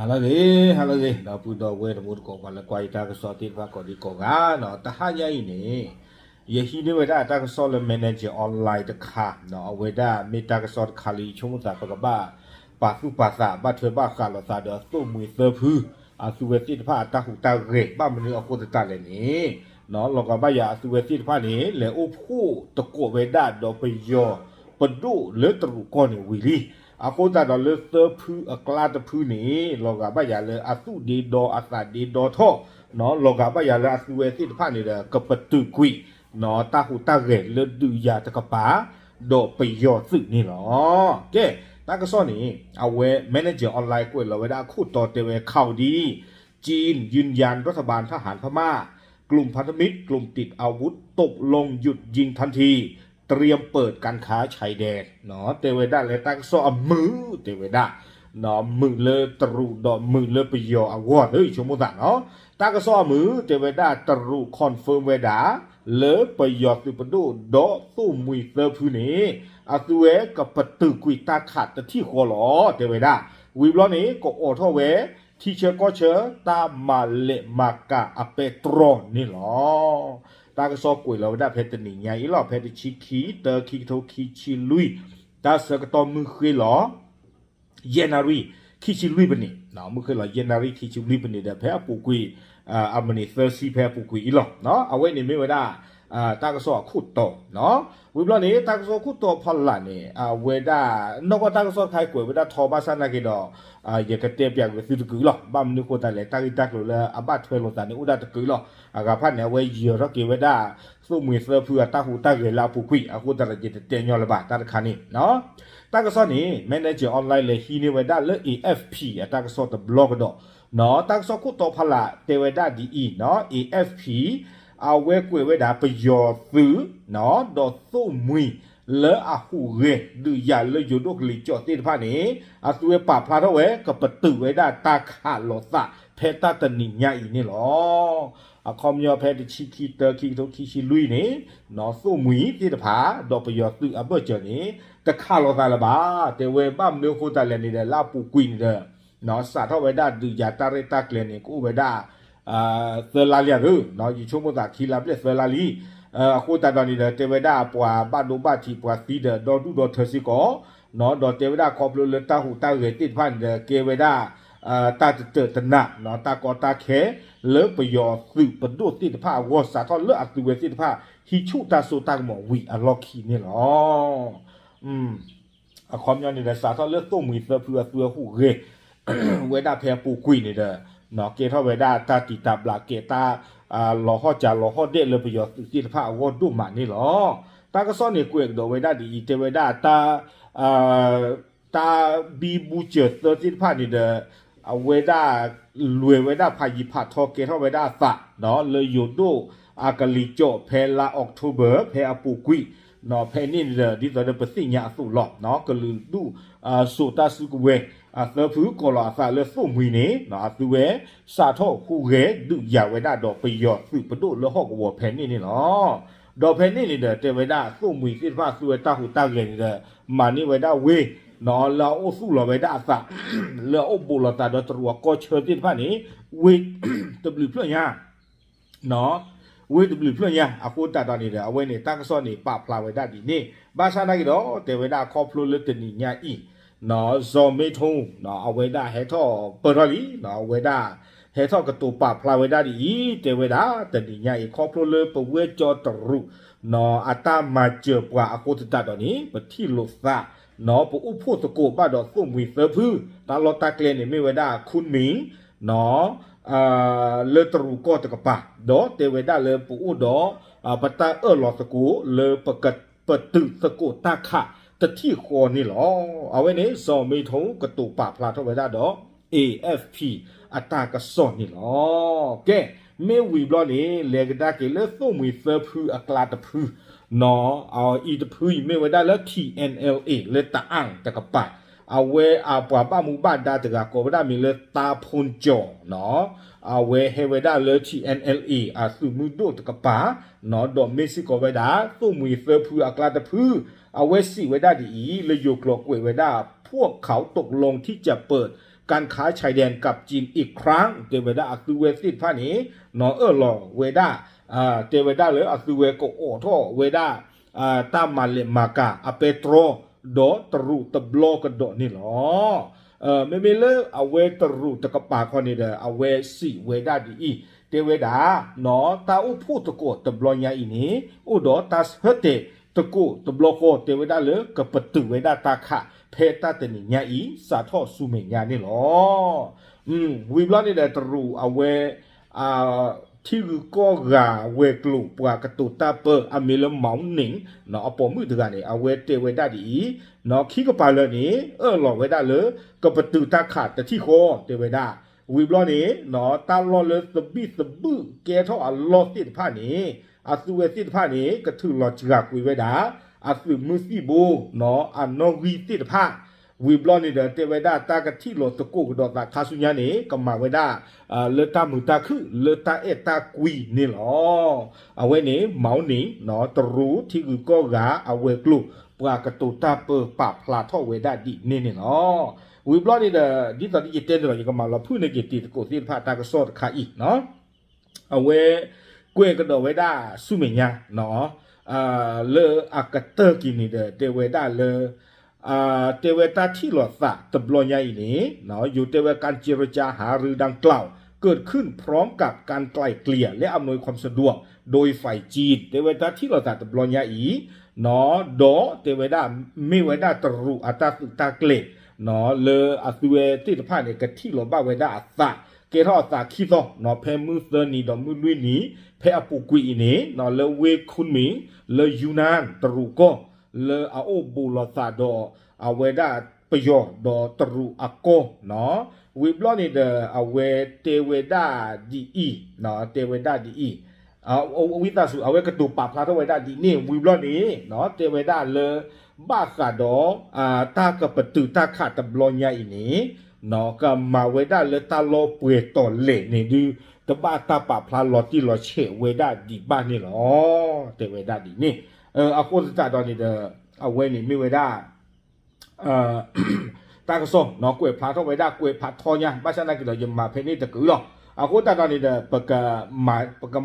ဟါလၢအဂ့ၤ, ဟါလၢအဂ့ၤ ဒီပုၢ်ဒီဝဲၢ်တံၤသကိး ပှၤလၢကွၢ်ယတၢ်ကစီၣ်သ့ၣ်တဖၣ်ကိးဒံကိးဂၤနီၤ, တဟါညါအံၤန့ၣ် ယဟံးန့ၢ်ဝဲဒၣ်တၢ်ကစီၣ်လၢ Manager Online တခါနီၤ, အဝဲဒၣ်မ့ၢ်တၢ်ကစီၣ်တခါလၢယဆိကမိၣ်သး ပကဘၣ်ပာ်သူၣ်ပာ်သး ဘၣ်ထွဲဘၣ်ဃးလိာ်သးဒီးသိၣ်မှံသၢဖု အသုဝဲသ့ၣ်တဖၣ်အတၢ်ဟူးတၢ်ဂဲၤ ဘၣ်မနုၤအဃိသတးလဲၣ်န့ၣ် နီၤ လီၤဂာ်ဘၣ်ယၤအသုဝဲသ့ၣ်တဖၣ်န့ၣ် လဲၤအိၣ်ဖှိၣ်သကိးဝဲဒၣ်ဒီးပယီၤပဒိၣ်လၢတရူးကီၢ်န့ၣ်ဝံၤလံ. အဃိသတးဒီးလၢသၢဖုအကျါတဖုန့ၣ် လီၤဂာ်ဘၣ်ယၤလၢအသူၣ်ဒ့ဒီအသးဒ့ဒီထီၣ်နီၤ, လီၤဂာ်ဘၣ်ယၤလၢအသုဝဲသ့ၣ်တဖၣ်န့ၣ်ဒီး ကပတုာ်ကွံာ်နီၤ တၢ်ဟူးတၢ်ဂဲၤလၢဒုးယၤတကပၤ ဒီးပယီၤသုးန့ၣ်လီၤ. ကဲ တၢ်ကစီၣ်န့ၣ် အဝဲ Manager Online ကွဲးလီၤဝဲဒၣ်အခိၣ်တီတဲဝဲ ข่าวดี จีนยืนยันรัฐบาลทหารพม่า กลุ่มพันธมิตร กลุ่มติดอาวุธ ตกลงหยุดยิงทันที เตรียมเปิดการค้าชายแดน တဲဝဲဒၣ်လၢတၢ်ကစီၣ်အမုာ် တဲဝဲဒၣ် မုာ်လၢတရူးဒီးမုာ်လၢပယီၤအဂီၢ်သ့ ယဆိကမိၣ်သးနီၤ. တၢ်ကစီၣ်အမုာ် တဲဝဲဒၣ်တရူး confirm ဝဲဒၣ် လၢပယီၤသုးပဒိၣ်ဒီးသိၣ်မှံသၢဖုန့ၣ် အသုဝဲကပတုာ်ကွံာ်တၢ်ခးတထံၣ်ဃီလီၤ တဲဝဲဒၣ်. ဝံၤဘျီန့ၣ် ကအိးထီၣ်ဝဲ ထံဆၢကီၢ်ဆၢ တၢ်မၤလဲၢ်မၤကၤအပဲတြီန့ၣ်လီၤ. တၢ်ကစီၣ်ကွဲးလီၤဝဲဒၣ်ဖဲတနံၤညါအံၤလီၤ, ဖဲတဆံခံ တၢ ခံကထိခံဆံလွံၢ်, တၢ်ဆၢကတီၢ်မုၢ်ဃ့ၢ်လီၤ ယဲၢ်နၣ်ရံၣ် ခံဆံလွံၢ်ပနံး, မုၢ်ဃ့ၢ်လီၤ ယဲၢ်နၣ်ရံၣ် ခံဆံလွံၢ်ပနံးဒီး ဖဲအပူၤကွံာ် အမံးနံးသၢဆံ ဖဲအပူၤကွံာ်အံၤလီၤ. အဝဲန့ၣ်မ့ၢ်ဝဲဒၣ် တၢ်ကစီၣ်အခိၣ်တီနီၤ. ဝံၤဘျီန့ၣ် တၢ်ကစီၣ်ခိၣ်တီဖီလာ်န့ၣ် အဝဲဒၣ် နီၢ်ကီၢ်တၢ်ကစီၣ်တခါအံၤကွဲးဝဲဒၣ်ထီဘၣ်ဆၣ်နာ်က့ဒီး ယကတဲပၠးကွံာ်သုတကုာ်လီၤ. ဘၣ်မနုၤအဃိသတးလဲၣ် တၢ်ဂ့ၢ်တၢ်ကျိၤလၢအဘၣ်ထွဲလိာ်သးန့ၣ် အိၣ်ဒၣ်တကုာ်လီၤ. အဂၤဖၣ်န့ၣ် အဝဲယၢၤထီၣ်က့ၤဝဲဒၣ် သိၣ်မှံသၢဖုအတၢ်ဟူးတၢ်ဂဲၤလၢအပူၤကွံာ် အဃိသတးဒီးယတတဲညီလၢၤဘၣ် တၢ်တခါန့ၣ် တၢ်ကစီၣ်န့ၣ် Manager Online လဲၤဟံးန့ၢ်ဝဲဒၣ်လၢ A F P အတၢ်ကစီၣ်တဘျီကဒီးနီၤ. တၢ်ကစီၣ်ခိၣ်တီဖီလာ်တဲဝဲဒၣ်ဒ်အံၤနီၤ, A F P အဝဲကွဲးဝဲဒၣ်ပယီၤသုးနီၤ ဒီးသိၣ်မှံလၢအဟူးဂဲၤဒုးယၤလၢယိၤဒိၣ်ကလံၤစိးသ့ၣ်တဖၣ်န့ၣ် အသုဝဲပာ်ဖျါထီၣ်ဝဲ ကပတုာ်ဝဲဒၣ်တၢ်ခးလိာ်သးဖဲတၢ်တနံၤညါအံၤန့ၣ်လီၤ. အခီပညီဖဲတဆံခံ တၢ ခံကထိခံဆံလွံၢ်န့ၣ် သိၣ်မှံသ့ၣ်တဖၣ် ဒီးပယီၤသုးအဘၢၣ်စၢၤန့ၣ် တခးလိာ်သးလၢၤဘၣ်. တဲဝဲဘၣ်မနုၤအဃိသတးလဲၣ်န့ၣ်ဒီး လၢအပူၤကွံာ်န့ၣ်ဒီး စးထီၣ်ဝဲဒၣ်ဒုးယၤတၢ်ရဲၣ်တၢ်ကျဲၤန့ၣ် ကအိၣ်ဝဲဒၣ် သၢလါလံဧါ, ယဆိကမိၣ်သးခံလါဘျဲၣ်သၢလါလံ. အဃိသတးဒီးန့ၣ်ဒီး တဲဝဲဒၣ်ပှၤဘၣ်ဒိဘၣ်ထံး ပှၤသံဒီးဒီဒူၣ်ဒီထၢစ့ၢ်ကီး ဒီးတဲဝဲဒၣ်ခီဖျိလၢတၢ်ဟူးတၢ်ဂဲၤသ့ၣ်တဖၣ်န့ၣ်ဒီး ကဲဝဲဒၣ် တၢ်တတၢာ်တနး တၢ်ကီတၢ်ခဲ လၢပယီၤသုးပဒိၣ်သ့ၣ်တဖၣ်အဂီၢ် စးထီၣ်လၢအသုဝဲသ့ၣ်တဖၣ် ဟံးဆူၣ်တၢ်စိတၢ်ကမီၤဝံၤအလီၢ်ခံန့ၣ်လီၤ. အခီပညီန့ၣ်ဒီး စးထီၣ်လၢသိၣ်မှံသၢဖုအသုဝဲဟူးဂဲၤ ဝဲဒၣ်ဖဲအပူၤကွံာ်န့ၣ်ဒီး ကဲထီၣ်ဝဲဒၣ်တၢ်တံာ်တာ်ဘျးကဲတၢ် လီၤဟီၣ်ကၢလီၤဟီၣ်ဒဲးလၢပယီၤသုးသ့ၣ်တဖၣ်အဂီၢ်ဒိၣ်မးန့ၣ်လီၤ. တၢ်ကစီၣ်န့ၣ်ကွဲးကဒီးဝဲဒၣ်ဒ်အံၤ တဲဝဲဒၣ်တၢ် တၢ်ဘံဘူစၢၤသၢသ့ၣ်တဖၣ်န့ၣ်ဒီး အဝဲဒၣ် လဲၤဝဲဒၣ်ဖးယံာ်ဖးထီ ကဲထီၣ်ဝဲဒၣ်အသး လၢယိၤဒိၣ်အကလံၤစိး ဖဲလါ October ဖဲအပူၤကွံာ် ဖဲန့ၣ်န့ၣ်ဒီး ဒ်သိးဒီးပသ့ၣ်ညါအသိးလီၤ ကလုာ်ဒူၣ်စိာ်တၢ်စုကဝဲၤ အသၢဖုကိးလီၤအသးလၢသိၣ်မှံန့ၣ် အသုဝဲ စးထီၣ်ဟူးဂဲၤဒုးယၤဝဲဒၣ်ဒီးပယီၤသုးပဒိၣ်လၢဟီၣ်ကဝီၤဖဲန့ၣ်န့ၣ်လီၤ. ဒီးဖဲန့ၣ်န့ၣ်ဒီး တဲဝဲဒၣ်သိၣ်မှံသ့ၣ်တဖၣ် သုဝဲတၢ်ဟူးတၢ်ဂဲၤန့ၣ်ဒီး မၤန့ၢ်ဝဲဒၣ်ဝ့ၢ် လၢအအိၣ်သူၣ်လီၤဝဲဒၣ်အသး လၢအအိၣ်ဘူးလိာ်သးဒီးတရူးကီၢ်ဆၢသ့ၣ်တဖၣ်န့ၣ် ဝ့ၢ်တဘျုးဖျၢၣ်ညါ ဝ့ၢ်တဘျုးဖျၢၣ်ညါ အဃိသတးဒီးန့ၣ်ဒီး အဝဲန့ၣ်တၢ်ကစီၣ်န့ၣ် ပာ်ဖျါဝဲဒၣ်ဒ်န့ၣ် ဘၣ်ဆၣ်နာ်က့ဒီး တဲဝဲဒၣ်ခီဖျိလၢတနံၤညါအံၤ စီၤမ့ထိ အဝဲဒၣ်ဟဲထီၣ်ပၢၢ်ထီၣ်လံ အဝဲဒၣ် ဟဲထီၣ်ကတိၤပာ်ဖျါဝဲဒၣ်ဒ်အံၤ တဲဝဲဒၣ်တနံၤညါအံၤ ခီဖျိလၢပဝဲကၠီတရူး အတၢ်မၤစၢၤပှၤအဃိသတးဒီးန့ၣ် ပထံၣ်လိာ်သး ပအိၣ်ဖှိၣ်သကိးဘၣ်ဒီးသိၣ်မှံသၢဖု တၢ်လီၢ်တၢ်ကျဲန့ၣ်မ့ၢ်ဝဲဒၣ် ခူၣ်မံၤ လၢတရူးကီၢ်တကပၤ ဒီးတဲဝဲဒၣ်လၢပအိၣ်ဒီး ပတၢ်အၢၣ်လီၤသကိးလၢပကပတုာ်သကိးတၢ်ခးတထံၣ်ဃီန့ၣ်လီၤ. အဝဲန့ၣ် စီၤမ့ထိ ကတိၤပာ်ဖျါထီၣ်ဝဲဒၣ်ဒီး A F P အတၢ်ကစီၣ်န့ၣ်လီၤ. ကဲ မ့ၢ်ဝံၤဘျီန့ၣ် လဲၤကဒါက့ၤလၢသိၣ်မှံသၢဖုအကျါတဖု နီၤ အံၤတဖုအံၤမ့ၢ်ဝဲဒၣ်လၢ T N L A လၢတအၣ်တကပၤ အဝဲအပှၤဘၣ်မူဘၣ်ဒါတဂၤကိးဝဲဒၣ်မံၤလၢ တၢ်ဖူၣ်ကၠီၤ နီၤ အဝဲဟဲဝဲဒၣ်လၢ T N L A အသုးမုၢ်ဒိၣ်တကပၤ နီၤ ဒီးမ့ၢ်စ့ၢ်ကီးဝဲဒၣ် သိၣ်မှံသၢဖုအကျါတဖု အဝဲစံးဝဲဒၣ်ဒ်အံၤ လၢယိၤကျိာ်ကွဲးဝဲဒၣ် พวกเขาตกลงที่จะเปิด การค้าชายแดนกับจีนอีกครั้ง တဲဝဲဒၣ်အသုဝဲသ့ၣ်တဖၣ်န့ၣ် နီၢ်အၢၣ်လီၤဝဲဒၣ် တဲဝဲဒၣ်လၢအသုဝဲကအိးထီၣ်ဝဲဒၣ် တၢ်မၤလဲၤမၤကၤအပဲတြီ ဒီးတရူးတဘျီကဒီးန့ၣ်လီၤ. မ့မ့ၢ်လၢအဝဲတရူးတကပၤခီန့ၣ်ဒီး အဝဲစံးဝဲဒၣ်ဒ်အံၤ တဲဝဲဒၣ် နီၢ်တၢ်အိၣ်ဖှိၣ်သကိးတဘျီညါအံၤန့ၣ် အိၣ်ဒီးတၢ်ဆၢတဲာ်သကိးတဘျီဃီ တဲဝဲဒၣ်လၢကပတုာ်ဝဲဒၣ်တၢ်ခး ဖဲတၢ်တနံၤညါအံၤ စးထီၣ်ဆူမဲာ်ညါန့ၣ်လီၤ. ဝံၤဘျီန့ၣ်ဒီးတရူးအဝဲ ထံဂုၤကီၢ်ဂၤဝဲၤကျိၤ ပှၤကတိၤတၢ်ပၢအမံၤလၢ Mao Ning အပိာ်မုၣ်တဂၤန့ၣ် အဝဲတဲဝဲဒၣ်ဒ်အံၤ နီၢ်ခံကပၤလၢာ်န့ၣ် အၢၣ်လီၤဝဲဒၣ်လၢ ကပတုာ်တၢ်ခးတထံၣ်ဃီ တဲဝဲဒၣ် ဝံၤဘျီန့ၣ် တၢ်လီၢ်လၢသဘံၣ်သဘုၣ်ကဲထီၣ်အလီၢ်သ့ၣ်တဖၣ်န့ၣ် အသုဝဲသ့ၣ်တဖၣ်န့ၣ် ကထုးလီၤစှၤကွံာ်ဝဲဒၣ် အသုးမုၢ်သံၣ်ဘိ နီၢ်အနီၣ်ဂံၢ်သ့ၣ်တဖၣ် ဝံၤဘျီန့ၣ်ဒီးတဲဝဲဒၣ်တၢ်ကထံၣ်လိာ်သကိးကဒီးသးခါဆူညါန့ၣ် ကမၤဝဲဒၣ် လၢတၢ်မုာ်တၢ်ခုၣ် လၢတၢ်အဲၣ်တၢ်ကွံန့ၣ်လီၤ. အဝဲန့ၣ် Mao Ning နီၢ်တရူးထံဂုၤကီၢ်ဂၤအဝဲၤကျိၤ ပှၤကတိၤတၢ်ပၢပာ်ဖျါထီၣ်ဝဲဒၣ်ဒ်န့ၣ်န့ၣ်လီၤ. ဝံၤဘျီန့ၣ်ဒီး ဒ်သိးယတဲန့ၣ်လီၤ ယကမၤလီၤဖုၣ်န့ၢ်က့ၤတံၤသကိးသ့ၣ်တဖၣ်တၢ်ကစီၣ်တခါအံၤ အဝဲ ကွဲးကဒီးဝဲဒၣ်ဆူမဲာ်ညါ လၢအကတၢၢ်က့ၤန့ၣ်ဒီး တဲဝဲဒၣ်လၢ တဲဝဲတၢ်ထံၣ်လိာ်သးတဘျီညါအံၤန့ၣ် ယိၤတဲဝဲ การเจรจาหารือดังกล่าว เกิดขึ้นพร้อมกับการไกล่เกลี่ยและอำนวยความสะดวกโดยฝ่ายจีน တဲဝဲတၢ်ထံၣ်လိာ်သးတဘျီညါအံၤ ဒီးတဲဝဲဒၣ် မ့ၢ်ဝဲဒၣ်တရူးအတၢ်သုးတၢ်ကျဲၤ လၢအသုဝဲသ့ၣ်တဖၣ်န့ၣ် ကထံၣ်လိာ်ဘၣ်ဝဲဒၣ်အသး ကဲထီၣ်အသးခံသီ ဖဲမုၢ်သၢနံၤဒီးမုၢ်လွံၢ်နံၤ ဖဲအပူၤကွံာ်အံၤန့ၣ် လၢဝ့ၢ် Kunming လၢ Yunnan တရူးကီၢ် လၢအအိၣ်ဘူးလိာ်သးဒီး အဝဲဒၣ်ပယီၤဒီးတရူးအကီၢ် ဝံၤဘျီန့ၣ်ဒီး အဝဲတဲဝဲဒၣ်ဒ်အံၤ တဲဝဲဒၣ်ဒ်အံၤ ဝံသးစူၤ အဝဲကတိၤပာ်ဖျါထီၣ်ဝဲဒၣ်ဒ်န့ၣ် ဝံၤဘျီန့ၣ် တဲဝဲဒၣ်လၢ ဘၣ်ဃးဒီး တၢ်ကပတုာ်တၢ်ခးတဘျီညါအံၤန့ၣ် ကမၤဝဲဒၣ်လၢတၢ်လီၤပှဲၤတီၤလဲၣ်န့ၣ်ဒုး တဘၣ်တၢ်ပာ်ဖျါလီၤတံၢ်လီၤဆဲးဝဲဒၣ်ဒံးဘၣ်န့ၣ်လီၤ. တဲဝဲဒၣ်ဒ်န့ၣ် အဃိသတးဒီးန့ၣ်ဒီး အဝဲန့ၣ်မ့ၢ်ဝဲဒၣ် တၢ်ကစီၣ် ကွဲးဖျါထီၣ်ဝဲဒၣ် ကွဲးဖးထီညါ ဘၣ်ဆၣ်သနာ်က့ဒီး ယမၤဖဲန့ၣ်တကုာ်လီၤ. အဃိသတးဒီးန့ၣ်ဒီး ပက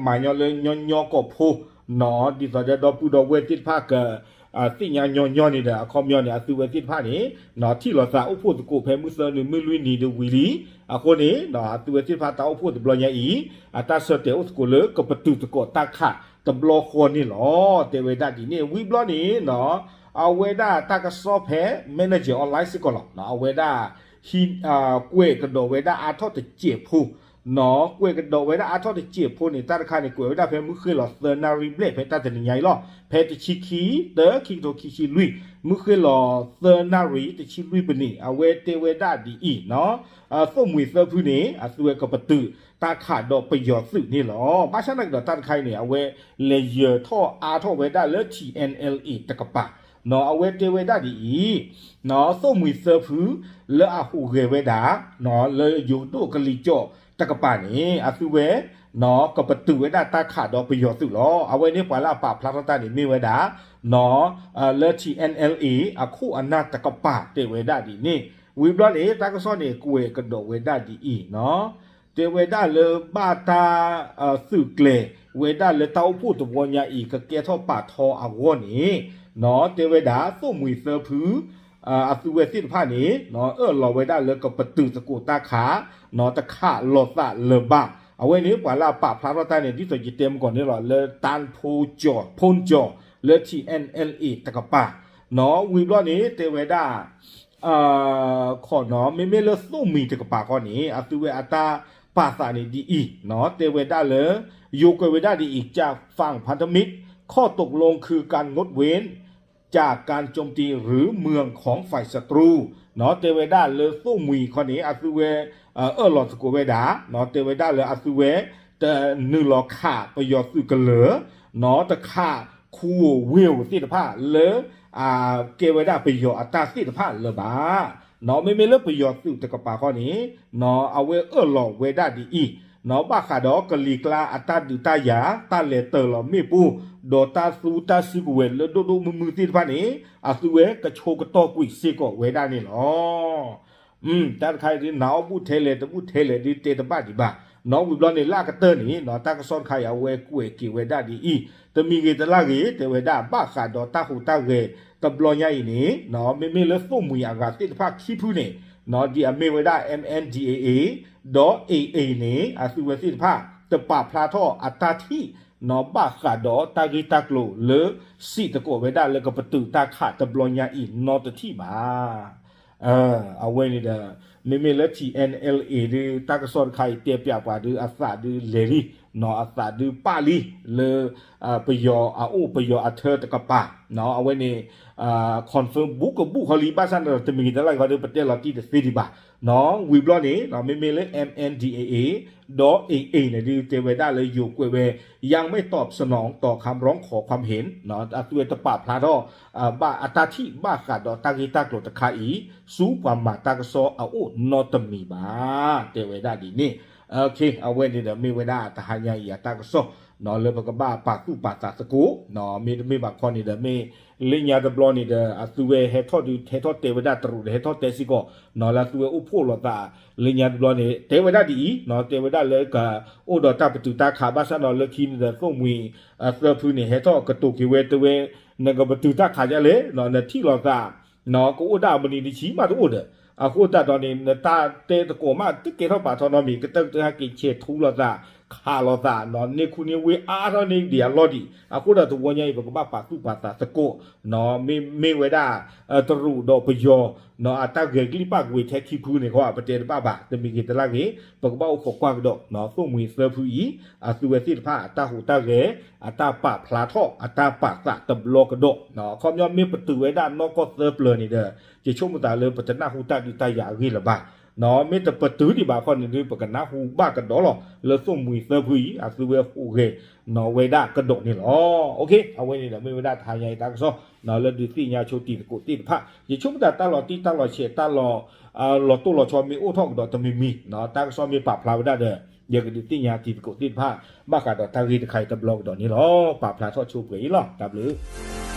မၤညီလၢညီညီကီၢ်ဖိ ဒ်သိးဒီးဒီပုၢ်ဒီဝဲၢ်သ့ၣ်တဖၣ်က သ့ၣ်ညါညီညီန့ၣ်ဒီး အခီပညီန့ၣ် အသုဝဲသ့ၣ်တဖၣ်န့ၣ် ထံၣ်လိာ်သးအိၣ်ဖှိၣ်သကိးဖဲမုၢ်သၢနံၤမုၢ်လွံၢ်နံၤဒီးဝံၤလံ. အဃိန့ၣ် အသုဝဲသ့ၣ်တဖၣ်တၢ်အိၣ်ဖှိၣ်တဘျီညါအံၤ အတၢ်ဆၢတဲာ်အိၣ်သကိးလၢကပတုာ်သကိးတၢ်ခးတဘျီဃီန့ၣ်လီၤ. တဲဝဲဒၣ်ဒ်န့ၣ် ဝံၤဘျီန့ၣ် အဝဲဒၣ်တၢ်ကစီၣ်ဖဲ Manager Online စ့ၢ်ကီးလီၤ. အဝဲဒၣ် ကွဲးကဒီးဝဲဒၣ်အါထီၣ်တစဲးဖိ ကွဲးကဒီးဝဲဒၣ်အါထီၣ်တစဲးဖိန့ၣ် တၢ်တခါန့ၣ် ကွဲးဝဲဒၣ်ဖဲမုၢ်ဃ့ၢ်လီၤသၢနၣ်ရံၣ်ဘျဲၣ် ဖဲတၢ်တနံၤညါအံၤလီၤ. ဖဲတဆံခံ တၢ ခံကထိခံဆံလွံၢ် မုၢ်ဃ့ၢ်လီၤသၢနၣ်ရံၣ်တဆံလွံၢ်ပနံး အဝဲတဲဝဲဒၣ်ဒ်အံၤ သိၣ်မှံၤသၢဖုန့ၣ် အသုဝဲကပတုာ်တၢ်ခးဒီးပယီၤသုးန့ၣ်လီၤ. ဘၣ်ဆၣ်သနာ်က့ဒီးတၢ်တခါအံၤန့ၣ် အဝဲလဲၤယၢၤထီၣ်အါထီၣ်ဝဲဒၣ်လၢ ထံ NLA တကပၤ အဝဲတဲဝဲဒၣ်ဒ်အံၤ သိၣ်မှံၤသၢဖု လၢအဟူးဂဲၤဝဲဒၣ် လၢယိၤဒိၣ်ကလံၤကၠီၣ်တကပၤန့ၣ် အသုဝဲ ကပတုာ်ဝဲဒၣ်တၢ်ခးဒီးပယီၤသုးလီၤ. အဝဲန့ၣ်ပှၤလၢအပာ်ဖျါထီၣ်တၢ်န့ၣ်မ့ၢ်ဝဲဒၣ် လၢ ထံ NLA အခိၣ်အနၢ်တကပၤ တဲဝဲဒၣ်ဒ်န့ၣ် ဝံၤဘျီန့ၣ် တၢ်ကစီၣ်န့ၣ် ကွဲးကဒီးဝဲဒၣ်ဒ်အံၤ တဲဝဲဒၣ်လၢဘၣ်တၢ် သုးကျဲၤဝဲဒၣ်လၢတၢ်အိၣ်ဖှိၣ်တဘျီညါအံၤ ကကဲထီၣ်ပာ်ထီအဂီၢ်န့ၣ် တဲဝဲဒၣ်သိၣ်မှံၤသၢဖု အသုဝဲသ့ၣ်တဖၣ်န့ၣ် အၢၣ်လီၤဝဲဒၣ်လၢကပတုာ်သကိးတၢ်ခး တခးလိာ်သးလၢၤဘၣ်. အဝဲန့ၣ်ပှၤလၢအပာ်ဖျါထီၣ်တၢ်န့ၣ် ဒ်သိးယတဲမုၢ်ကီၢ်န့ၣ်လီၤ လၢ တၢ်ဖိကၠီၣ် ဖိကၠီၣ် လၢ ထံ NLA တကပၤ ဝံၤဘျီန့ၣ် တဲဝဲဒၣ် ခီနီၤ မ့မ့ၢ်လၢသိၣ်မှံၤတကပၤဃီန့ၣ် အသုဝဲအတၢ်ပာ်သးန့ၣ်ဒ်အံၤ တဲဝဲဒၣ်လၢ ယိၤကွဲးဝဲဒၣ်ဒ်အံၤ จากฝั่งพันธมิตร ข้อตกลงคือการงดเว้นจากการโจมตีหรือเมืองของฝ่ายศัตรู တဲဝဲဒၣ်လၢသိၣ်မှံၤခီန့ၣ် အသုဝဲ အၢၣ်လီၤသကိးဝဲဒၣ် တဲဝဲဒၣ်လၢအသုဝဲ တနုာ်လီၤခးပယီၤသုးကလၢၤ တခးခူဧိၤဝ့ၢ်ဧိၤသ့ၣ်တဖၣ်လၢ ကဲဝဲဒၣ်ပယီၤအတၢ်သ့ၣ်တဖၣ်လၢၤဘၣ်. မ့မ့ၢ်လၢပယီၤသုးတကပၤဃီန့ၣ် အဝဲအၢၣ်လီၤဝဲဒၣ်ဒ်အံၤ ဘၣ်ဃးဒီးကလံၤကျါအတၢ်ဒုးတၢ်ယၤ တၢ်လဲၤတၢၤလီၤမ့ၣ်ပိၢ် ဒီးတၢ်သူတၢ်စုကဝဲၤလၢဒိၣ်ဒိၣ်မုၢ်မုၢ်သ့ၣ်တဖၣ်န့ၣ် အသုဝဲကဆိကတီၢ်ကွံာ်စ့ၢ်ကီးဝဲဒၣ်န့ၣ်လီၤ. တၢ်တခါအံၤဒုး နၤအီၣ်ဘူၣ်ထဲလဲၣ်တဘူၣ်ထဲလဲၣ်ဒုး တဲတဘၣ်ဒံးဘၣ်. နီၣ်ဝံၤဘျီန့ၣ် လၢအကတၢၢ်န့ၣ် နီၣ် တၢ်ကစီၣ်တခါအံၤ အဝဲကွဲးက့ၤဝဲဒၣ်ဒ်အံၤ, တမံၤဂ့ၤတလၢ်ဂ့ၤ တဲဝဲဒၣ် ဘၣ်ဃးဒီးတၢ်ဟူးတၢ်ဂဲၤတဘျီညါအံၤန့ၣ် နီၣ် မ့မ့ၢ်လၢသိၣ်မှံၤအဂၤသ့ၣ်တဖၣ်ခံဖုန့ၣ် နီၣ် ဒ်အမ့ၢ်ဝဲဒၣ် M N D A A ဒီး A A န့ၣ် အသုဝဲသ့ၣ်တဖၣ် တပာ်ဖျါထီၣ်အတၢ်ထံၣ် နီၣ် ဘၣ်ဃးဒီးတၢ်ဂ့ၢ်တၢ်ကျိၤလၢ စံးသကိးဝဲဒၣ်လၢကပတုာ်တၢ်ခးတဘျီညါအံၤ နီၣ် တထံၣ်ဘၣ်. အဝဲန့ၣ်ဒီး မ့မ့ၢ်လၢ T N L A ဒုး တၢ်ကစီၣ်တခါအံၤတဲပၠးပှၤဒုး အသးဒုးလဲၤလံ, နီၣ် အသးဒုးပာ်လံ လၢ ပယီၤအအိၣ် ပယီၤအထၢတကပၤ, နီၣ် အဝဲန့ၣ် confirm ဘူးကဘူးခီလံ ဘၣ်ဆၣ်န့ၣ်ဒီး တမံၤဂ့ၤတလၢ်ဂ့ၤဒီး ပတဲလီၤတံၢ်တသ့ဒံးဘၣ်. နီၣ် ဝံၤဘျီန့ၣ် နီၣ် မ့မ့ၢ်လၢ M N D A A ဒီး A A န့ၣ် ဒုးတဲဝဲဒၣ်လၢယိၤကွဲးဝဲ ยังไม่ตอบสนองต่อคำร้องขอความเห็น နီၣ် အသုဝဲတပာ်ဖျါထီၣ် ဘၣ်အတၢ်ထံၣ်ဘၣ်ဃးဒီးတၢ်ဂ့ၢ်တၢ်ကျိၤတခါအံၤ ဆူပှၤမၤတၢ်ကစီၣ်အအိၣ်နီတမံၤဘၣ် တဲဝဲဒၣ်ဒ်န့ၣ်. အဝဲန့ၣ်ဒီးမ့ၢ်ဝဲဒၣ်တဟါညါအံၤအတၢ်ကစီၣ် နီၣ် လၢပကဘၣ်ပာ်သူၣ်ပာ်သးသကိး, နီၣ် မ့တမ့ၢ်ဘၣ်ခီန့ၣ်ဒီးမ့ၢ် လၢညါတဘျီန့ၣ်ဒီး အသုဝဲဟဲထီၣ်ဒုး ဟဲထီၣ်တဲဝဲဒၣ်တရူးဒီး ဟဲထီၣ်တဲစ့ၢ်ကီး နီၣ် လၢအသုဝဲအိၣ်ဖှိၣ်လိာ်သး လၢညါတဘျီန့ၣ် တဲဝဲဒၣ်ဒ်အံၤ, နီၣ် တဲဝဲဒၣ်လၢက အိၣ်ဒီးတၢ်ပတုာ်တၢ်ခး ဘၣ်ဆၣ်နီၣ် လၢခံန့ၣ်ဒီး သိၣ်မှံၤသၢဖုန့ၣ် ဟဲထီၣ်ကတိၤက့ၤဝဲ တဲဝဲ နကပတုာ်တၢ်ခးဒ်လဲၣ်, နီၣ် နထံၣ်လိာ်သး နီၣ် ကအိၣ်ဒၣ်အမနံၤတဆံမးတအိၣ်ဒီး အဃိသတးဒီးန့ၣ် နတၢ်တဲသကိးမး တကဲထီၣ်ပာ်ထီၣ်နီတမံၤ ကတၢၢ်ကတၢၢ်ဟဲက့ၤဆဲးထူလိာ်သး ခးလိာ်သး နီၣ် န့ၢ်ခူန့ၢ်ဝ့အါထီၣ်န့ၢ်ဒံးအလီၢ်ဒံး. အဃိဒီးတဝီညါအံၤ ပကဘၣ်ပာ်သူၣ်ပာ်သးသကိး, နီၣ် မ့မ့ၢ်ဝဲဒၣ် တရူးဒီးပယီၤ နီၣ် အတၢ်ဂဲၤကလံၣ်ပၣ်ကဝ့ၤထဲခံဖုန့ၣ်ခီ ပတဲတဘၣ်ဘၣ် တမံၤဂ့ၤတလၢ်ဂ့ၤ ပကဘၣ်အိၣ်ခိးကွၢ်ကဒီး နီၣ် သိၣ်မှံၤသၢဖုအံၤ အသုဝဲသ့ၣ်တဖၣ်အတၢ်ဟူးတၢ်ဂဲၤ အတၢ်ပာ်ဖျါထီၣ် အတၢ်ပာ်သးတဘျီကဒီး, နီၣ် အခီပညီမ့ၢ်ပတုာ်ဝဲဒၣ်နီၢ်ကီၢ်သၢပျၢၤန့ၣ်ဒီး ယဆိကမိၣ်သးလၢပတနၢ်ဟူတၢ်ဒုးတၢ်ယၤအဂ့ၢ်လၢၤဘၣ်, နီၣ် မ့ၢ်တပတုာ်ဒံးဘၣ်ခီန့ၣ်ဒုး ပကနၢ်ဟူဘၣ်ကဒီးလီၤ လၢသိၣ်မှံၤသၢဖုအံၤ အသုဝဲဟူးဂဲၤ နီၣ် ဝဲဒၣ်ကဒီးန့ၣ်လီၤ. အဝဲန့ၣ်ဒီး မ့ၢ်ဝဲဒၣ်တဟါညါအံၤတၢ်ကစီၣ် နီၣ် လၢဒုးသ့ၣ်ညါဆိတံၤသကိးသ့ၣ်တဖၣ် ယဆိကမိၣ်သးတၢ်လီၤတံၢ်တၢ်လီၤဆဲး တၢ်လီၤ လီၤတိၢ်လီၤဆီမ့ၢ်အိၣ်ထီၣ်ကဒီးတမံၤမံၤ နီၣ် တၢ်ကစီၣ်မ့ၢ်ပာ်ဖျါဝဲဒၣ်ဒီး ယကဒုးသ့ၣ်ညါတံၤသကိးသ့ၣ်တဖၣ် ဘၣ်ဃးဒီးတၢ်ဂ့ၢ်တခါအံၤတဘျီကဒီးန့ၣ်လီၤ. ပာ်ဖျါထီၣ်ဆိပှဲၤအံၤလီၤ. တၢ်ဘျုး